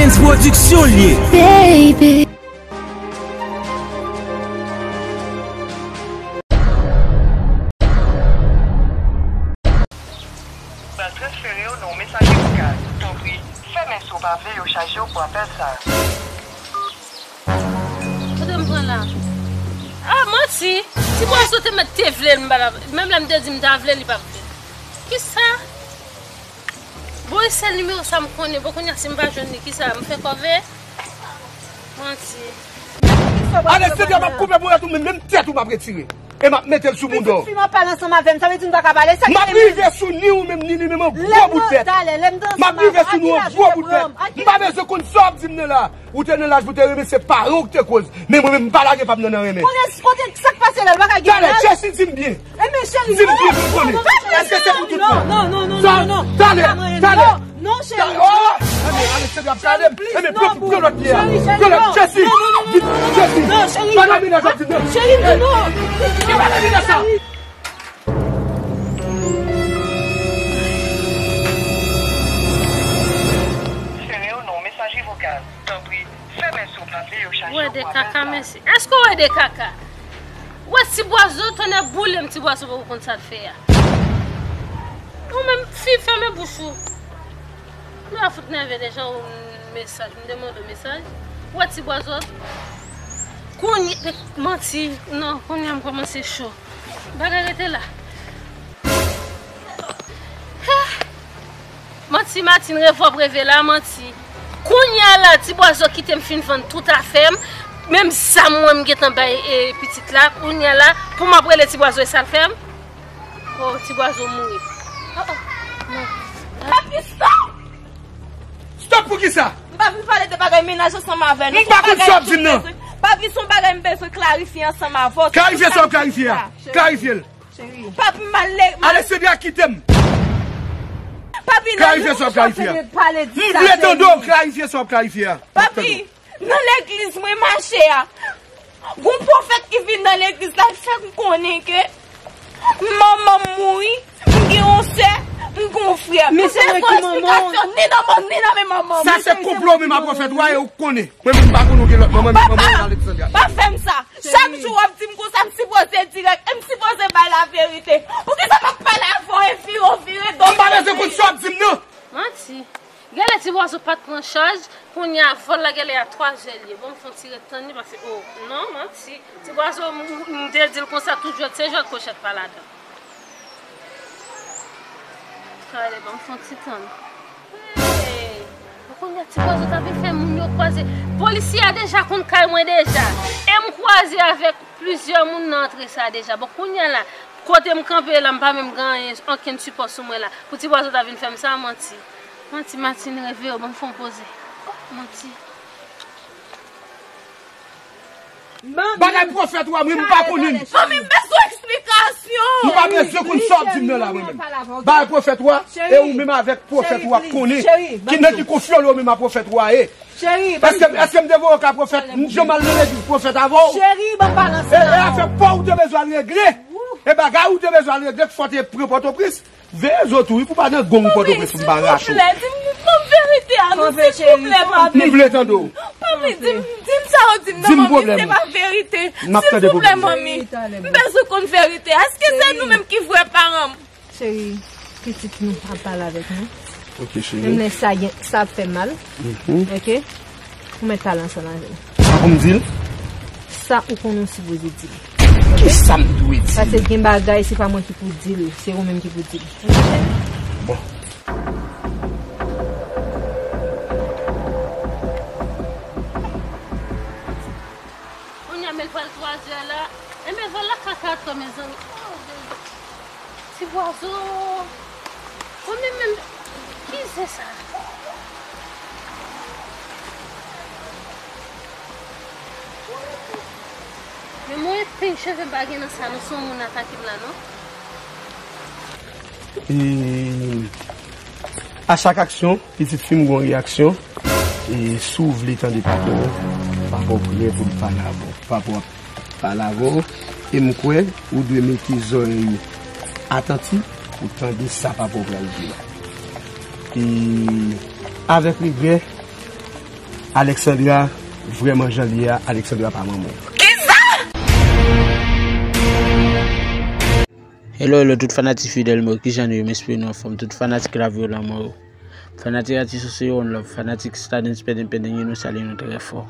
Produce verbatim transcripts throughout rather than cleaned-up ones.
Pwodiksyon l ye. Baby. Pral transfere w nan yon mesaje vokal. Tanpri, fèmen si w pa vle yo chaje w pou apèl sa a. Kote m pran la? Ah, manti! Ti bwazo te mèt te vle l, m pa ta, menm lè m te di m ta vle, li pa vle. Kisa? Bon, e sèl nimewo sa m konnen. Bon, kounye a, si m pa jwenn li, kisa? M fè kòve? Manti. Alexandria, m ap koupe ponyèt ou, men menm tèt ou m ap retire. E m ap mete l sou bouda w. Pitit fi m ap pale ansanm avè m, sa vle di m pa ka pale? Sa ki... M ap rive sou ni ou menm, ni li menm, an gwo bout bèt. M ap rive sou nou, an gwo bout bèt. M pa bezwen konn sa w ap di m nan la. Ou te nan laj pou te renmen, se paran w ki te koz. Men mwen menm, m pa lage pa m nan, nan renmen. Kote, kote, sa k pase la? L pa ka gen laj. Talè, Jessie, di m byen. Enben, cheri, di m byen pou m konnen. Èske se pou tout bon? Non, non, non, non, non. Talè, talè. Non, cheri. Oh! Enben, Alexandria ap gade m. Enben, pran, pran lòt pyè a. Pran lòt, Jessie. Jessie. Pa nan mennaj ap di m nan. Cheri, non. Ki pa nan mennaj sa? Transfere w nan yon mesaje vokal. Tanpri, fèmen si w pa vle yo chaje w pou apèl sa. Wè de kaka, mèsi. Èske w wè de kaka? Wè ti bwazo, tonnè boule m, ti bwazo poko konn sa l fè a. Ou menm, fi, fèmen bouch ou. Nou a fout nève deja, ou mesaj, m te mande w mesaj. Wè ti bwazo. Kounye, manti, non, kounye a m kòmanse cho. Bagay rete la. Heh! Manti, Martine, revè w ap reve la, manti. Kounye a la, ti bwazo kite m fin vann tout afè m. Menm zam mwen m gentan bay, e, pitit la. Kounye a la, pou m ap rele ti bwazo, e sa l fè m? Oh, ti bwazo mouri. Oh, oh. Non. Papi, stop! Stop pou kisa? M pa vin pale de bagay mennaj ansanm avè nou. M pa konn sa w ap di m nan. Papi, se yon bagay m bezwen klarifye ansanm avè w. Klarifye sa w ap klarifye a. Klarifye l. Papi, m al le... Alexandria, kite m. Papi, klarifye sa w ap klarifye a. M vle tande w klarifye sa w ap klarifye a. Papi, nan legliz mwen mache a, gon pwofèt ki vin nan legliz la, l fè m konnen ke manman m mouri, m gen yon sè, m gen yon frè. Men se mwen ki manman w. Ni nan manman, ni nan men manman m. Sa se konplo menm a pwofèt ou a, e ou konnen. Mwen menm m pa konn ou gen lòt manman, men manman w Alexandria. Pa fè m sa. Chak jou w ap di m konsa, m sipoze dirèk, e m sipoze bay laverite. Poukisa m ap pale avè w, e vire w vire do? M pa bezwen konn sa w ap di m nan. Manti. Genlè ti bwazo pa t pran chaj, kounye a vòl la genlè a twazè l ye. Bon, m fè yon ti ret tann li, paske, oh, non, manti. Ti bwazo, m, m, m te di l konsa, tout jwèt, se jwèt kwochèt pa ladan. Talè, ban m fè yon ti tann. Hey! Bon, kounye a ti bwazo ta vin fè moun yo kwaze. Polisye a deja konn kay mwen deja. E m kwaze avèk plizyè moun nan antre sa deja. Bon, kounye a la, kote m kanpe la, m pa menm gen anyen, okenn sipò sou mwen la. Pou ti bwazo ta vin fè m sa, manti. Manti, Martine, reveye w, ban m fè yon poze. Oh, manti. Bagay pwofèt ou a, mwen, m pa konnen. Manmi, m bezwen eksplikasyon. M pa bezwen konn sa w ap di m nan la, mwen menm. Bagay pwofèt ou a, e ou menm avèk pwofèt ou a konnen. Ki nan ki konfyòl ou menm a pwofèt ou a ye? Èske, èske m te voye w ka pwofèt? M janm al nan legliz pwofèt avè w? Cheri, ban m balans la. E, e afè pa w ou te bezwen al regle. E bagay ou te bezwen al regle, k fò te pran Pòtoprens. Veye zòt wi, pou pa nan gong Pòtoprens pou m pa rache w. Silvouplè, di m, di m verite a, non, silvouplè, papi. M vle tande w. Papi, di m, di m sa w di m nan, manmi, se pa verite. M ap tande pwoblèm ou. Silvouplè, manmi. M bezwen konn verite a. Èske se nou menm ki vrè paran m? Cheri, pitit nou ap pale avèk nou. Ok, cheri. Menm lè sa gen, sa ap fè mal. Mhm. Ok? Ou mèt pale ansanm avè l. Sa pou m di l? Sa ou konnen w sipoze di l. Kisa m dwe di l? Paske gen bagay, se pa mwen ki pou di l, se ou menm ki pou di l. Bon. Kounye a, men l pral twazè la. Enben, vòl la ka katè, mezanmi. Oh, baby. Ti bwazo. Mwen menm, menm, ki zen sa? Men mwen peng cheve m pa gen nan sa, non, se yon moun atake m la, non? E, a chak aksyon, pitit fi m gon reyaksyon. E, si w vle tande patnè w, papa w prè pou l pale avè w. Papa w ap pale avè w, e m kwè ou dwe mete zòrèy ou atanti pou tande sa papa w pral di la. E avèk regrè, Alexandra, vrèman jan l ye a, Alexandra pa manman w. Kisa? Hello, hello, tout fanatik fidèl mwen, kijan nou ye? M espere nou anfòm. Tout fanatik Lavi w Lanmò yo. Fanatik Atis Sosyo, one love. Fanatik Stardens Pendeng Pendeng yo, nou salye nou trè fò.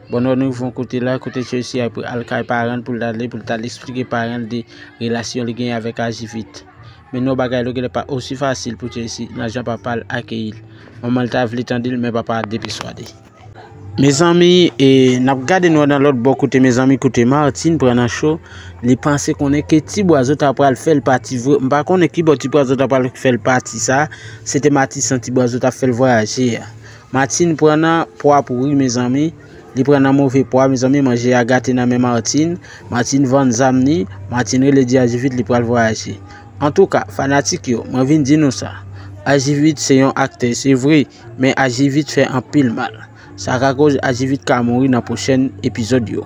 Bon, nou rive yon kote la, kote Chelsea ap al kay paran l pou l t ale, pou l t al eksplike paran l de relasyon li genyen avèk Ajivit. Men non, bagay yo genlè pa osi fasil pou Chelsea nan jan papa l akeyi l. Manman l ta vle tande l, men papa a depèswade. Mezanmi, e, n ap gade nou nan lòt bò kote, mezanmi, kote Martine pran nan cho. Li panse konnen ke Ti Bwazo ta pral fè l pati vre. M pa konnen ki bò Ti Bwazo ta pral fè l pati sa. Se te Matisan Ti Bwazo t ap fè l vwayaje a. Martine pran nan pwa pouri, mezanmi. Li pran nan move pwa, mezanmi. Manje a gate nan men Martine. Martine vann zam ni. Martine rele di Ajivit li pral vwayaje. Antouka, fanatik yo, mwen vin di nou sa. Ajivit se yon aktè, se vre, men Ajivit fè anpil mal. Sa ka koz Ajivit ka mouri nan pwochèn epizòd yo.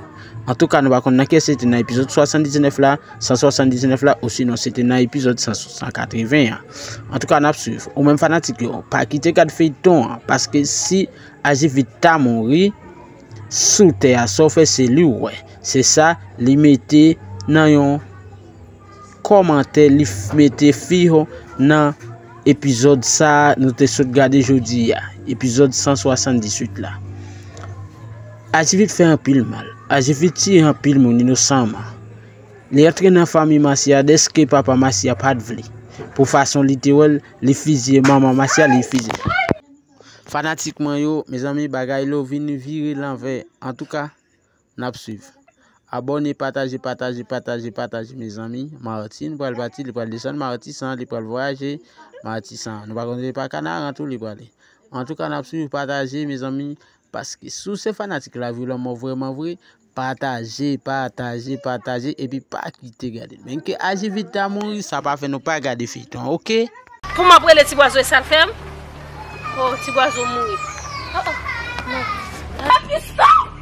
Antouka, nou pa konn nan kiyès se te nan epizòd swasanndiznèf la, san swasanndiznèf la, osinon se te nan epizòd san, san katreven an. Antouka, n ap swiv. Ou menm fanatik yo, pa kite gad feyton an, paske si Ajivit ta mouri sou tè a, sa w fè se li w wè. Se sa li mete nan yon kòmantè, li f-, mete fi yo nan epizòd sa a nou te sot gade jodi a, epizòd san swasanndizuit la. Ajivit fè anpil mal. Ajivit tiye anpil moun inosanman. Li antre nan fanmi Masya dèske papa Masya pa t vle. Pou fason li te wè l, li fizye manman Masya, li fizye. Fanatik mwen yo, mezanmi, bagay lo vin vire lanvè. Antouka, n ap swiv. Abòne, pataje, pataje, pataje, pataje, mezanmi. Martine pral pati, li pral desann Matisan, li pral vwayaje Matisan. Nou pa konn se pa Kanaran tou li prale. Antouka, n ap swiv, pataje, mezanmi. Paske si w se fanatik Lavi w Lanmò vrèman vre, pataje, pataje, pataje, epi pa kite gade. Menm ke Ajivit ta mouri, sa pa fè nou pa gade feyton an, oke? Pou m ap rele Ti Bwazo, e sa l fè m? Oh, Ti Bwazo mouri. Oh, oh, non. Papi, stop!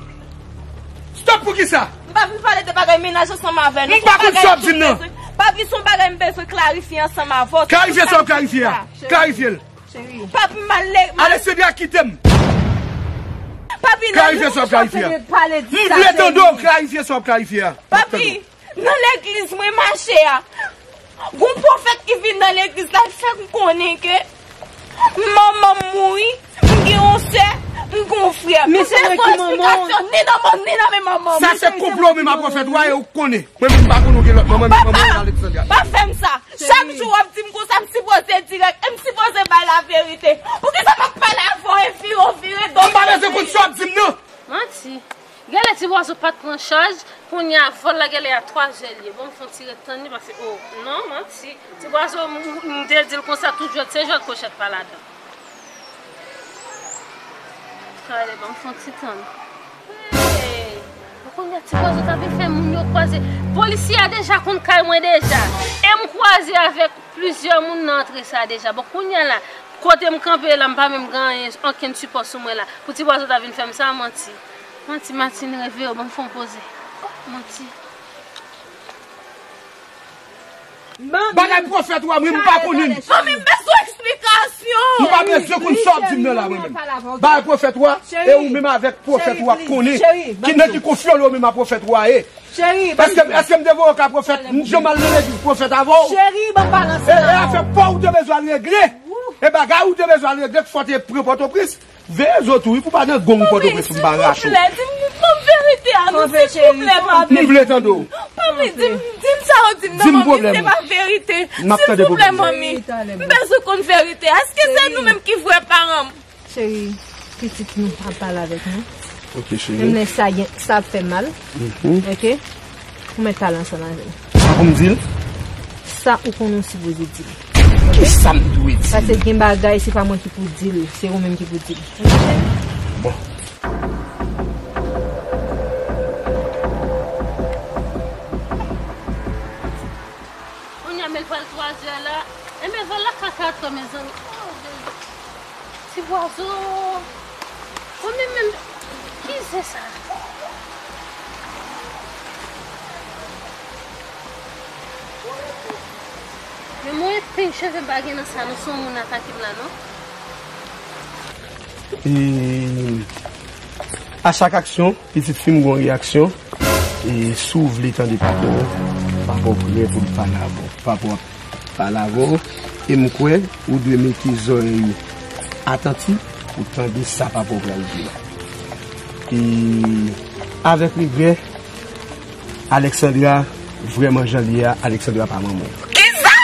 Stop pou kisa? M pa vin pale de bagay mennaj ansanm avè nou. M pa konn sa w ap di m nan. Papi, se yon bagay m bezwen klarifye ansanm avè w. Klarifye sa w ap klarifye a. Klarifye l. Papi, m al le-, m al Alexandra, kite m. Papi, nan klarifye sa w ap klarifye a. M vle tande w klarifye sa w ap klarifye a. Papi, nan legliz mwen mache a, gon pwofèt ki vin nan legliz la, li fè m konnen ke manman m mouri, m gen yon sè, m gen yon frè. M bezwen eksplikasyon ni nan manman m, ni nan men manman m. Sa se konplo menm a pwofèt wa e ou konnen. Mwen menm m pa konn ou gen lòt manman, men manman w Alexandra. Pa fè m sa. Chak jou w ap di m konsa, m sipoze dirèk e m sipoze bay laverite. Poukisa m ap pale avè w e vire w vire do m? M pa bezwen konn sa w ap di m nan. Manti. Genlè Ti Bwazo pa t pran chaj, kounye a vòl la genlè a twa zè l ye. Bon, m fè yon ti ret tann li, paske, oh, non, manti. Ti Bwazo, m, m, m te di l konsa, tout jwèt se jwèt, kwochèt pa ladan. Kale, ban m fè yon ti tann. Hey! Kounye a Ti Bwazo ta vin fè moun yo kwaze. Polisye a deja konn kay mwen deja. E m kwaze avèk plizyè moun nan antre sa deja. Bon, kounye a la, kote m kanpe la, m pa menm gen anyen, okenn sipò sou mwen la. Pou Ti Bwazo ta vin fè m sa, manti. Manti, Martine, reveye w, ban m fè yon poze. Oh, manti. Bagay pwofèt wa, mwen, m pa konnen. Manmi, m bezwen eksplikasyon. M pa bezwen konn sa w ap di m nan la, mwen menm. Bagay pwofèt wa, e ou menm avèk pwofèt wa konnen ki nan ki konfyon ou menm a pwofèt wa ye. Èske, èske m te voye w ka pwofèt? M janm al nan legliz pwofèt avè w? E, e afè pa w ou te bezwen al regle. E bagay ou te bezwen al regle, fò te pran Pòtoprens. Veye zòt tou wi pou pa nan gang Pòtoprens pou m pa rache w. Silvouplè, di m, di m verite a non, silvouplè, papi. M vle tande w. Papi, di m, di m sa w di m nan, manmi, se pa verite. M ap tande pwoblèm ou. Silvouplè, manmi. M bezwen konn verite a. Èske se nou menm ki vrè paran m? Cheri, pitit nou ap pale avèk nou. Ok, cheri. Menm lè sa gen, sa ap fè mal. Ok? Ou mèt pale ansanm avè l. Sa pou m di l? Sa ou konnen w sipoze di l. Kisa m dwe di l? Paske gen bagay, se pa mwen ki pou di l, se ou menm ki pou di l. Bon. Kounye a, men l pral twa zè la. Enben, vòl la ka kat è, mezanmi. Oh, Jezi. Ti bwazo. Bon, men, men, ki zen sa? Men mwen, peng cheve m pa gen nan sa, non, se yon moun atake m la, non? E, A chak aksyon, pitit fi m gon reyaksyon. E si w vle tande papa w, papa w prè pou l pale avè w. Papa w ap pale avè w. E m kwè ou dwe mete zòrèy ou atanti pou tande sa papa w pral di la. E avèk regrè, Alexandra vrèman jan l ye a, Alexandra pa manman w. Kisa?